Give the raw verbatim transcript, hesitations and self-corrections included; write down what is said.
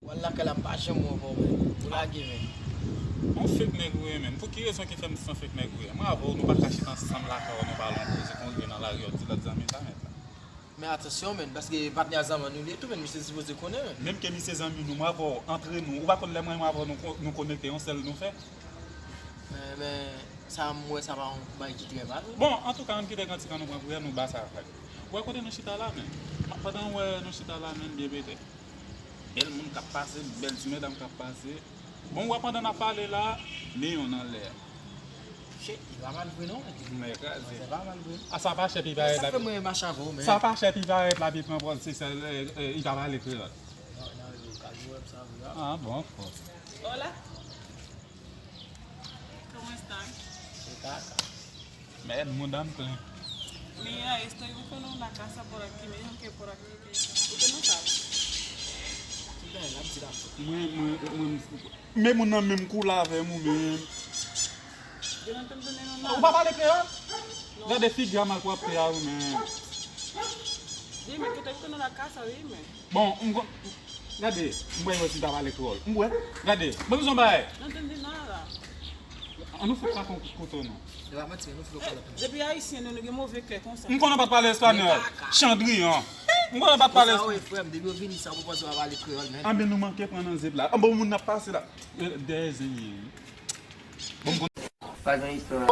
W al lakay la, m pa janm wè w ankò, men. Ou lage, men. Yon fake nèg ou ye, menm. Pou ki rezon ki fè m se yon fake nèg ou ye? Mwen avè w, nou pa ka chita ansanm lakay w, nou pale yon koze, konn rive nan lari, w ap di lòt zanmi sa, men la. Men atansyon, men, paske patnè a zanmi nou li ye tou, men, misye sipoze konnen, men. Menm ke misye zanmi nou, mwen avè w, antre nou, ou pa konn lè mwen, mwen avè w, nou, nou konekte, yon sèl nou fè. Men, men, sa m wè, sa pa yon bagay ki trè mal. Bon, antouka, ann kite kantik an nou pran priyè, nou ba sa fèt. Ou wè kote nou chita la, men. Pandan w wè nou chita la, men, byen pete. Bèl moun k ap pase, bèl ti medam k ap pase. Bon, w wè pandan n ap pale la, men yon nan lè a. Shit, li pa mal vre non, men. Men kraze. Se pa mal vre. A sa pa chè pi parèt Sa la. Fè mwen mache avè w, men. Sa pa chè pi parèt la, pi pran pòz se sèl, eh, eh, li pa pale kreyòl. Nan, nan, yo ka jwe wè sa vre. Ah, bon, fò. Hola. ¿Cómo están? Se kaka. Mèd, mouda m plen. Mira, estoy buscando una casa por aquí. Me dijeron que por aquí, que usted no sabe. Ki bagay la, m di la. Mwen, mwen, mwen, men moun nan menm koulè avè m ou menm. Yo no te entienden Ou nada. Pa pale kreyòl? Gade figi a mal pwòpte a ou menm. Dime que estoy buscando una casa, dime. Bon, m kon... Gade, m wè si m ta pale kreyòl. M wè, gade, mwen bezwen bay. No entendí nada. An nou fout pa kon kout kouto non. Se pa manti, men nou fè w pale. Depi ayisyen nou, nou gen move kè konsa. M konnen w pa t pale espanòl. Chandriyan. M konnen w pa t pale Sa wè frè m, depi yo vini sa, ou panse w ap pale kreyòl, men. Anben nou manke pran nan zep la. Anben moun ap pase la. Dèyè zen li ye. Bon, m konn... Pa gen istwa.